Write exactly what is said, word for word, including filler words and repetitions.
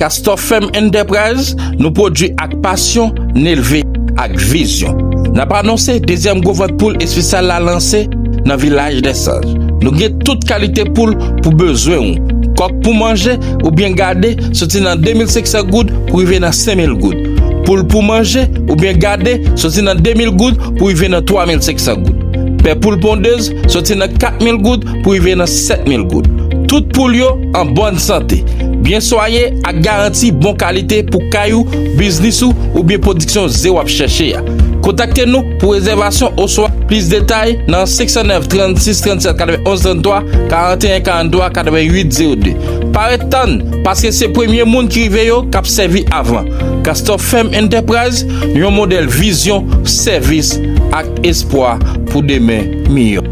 Castor Farm Enterprise, nou pwodui ak pasyon, n elve ak vizyon. N ap anonse dezyèm gwo vant poul espesyal la lanse nan Vilaj dè Sanj. Nou gen tout kalite poul pou bezwen ou. Kòk pou manje oubyen gade soti nan de mil senk san goud pou rive nan senk mil goud. Poul pou manje oubyen gade soti nan de mil goud pou rive nan twa mil senk san goud. Pè poul pondez soti nan kat mil goud pou rive nan sèt mil goud. Tout poul yo an bòn sante, byen swaye ak garanti bon kalite pou kay ou, biznis ou oubyen pwodiksyon ze w ap chèche a. Kontakte nou pou rezèvasyon oswa plis detay nan senk san nèf, trannsis, trannsèt, katrevenn onz, tranntwa, karanteyen, karanntwa, katrevenn uit, zewo de. Pa ret tann, paske se premye moun ki rive yo k ap sèvi avan. Castor Farm Enterprise, yon modèl vizyon, sèvis ak espwa pou demen miyò.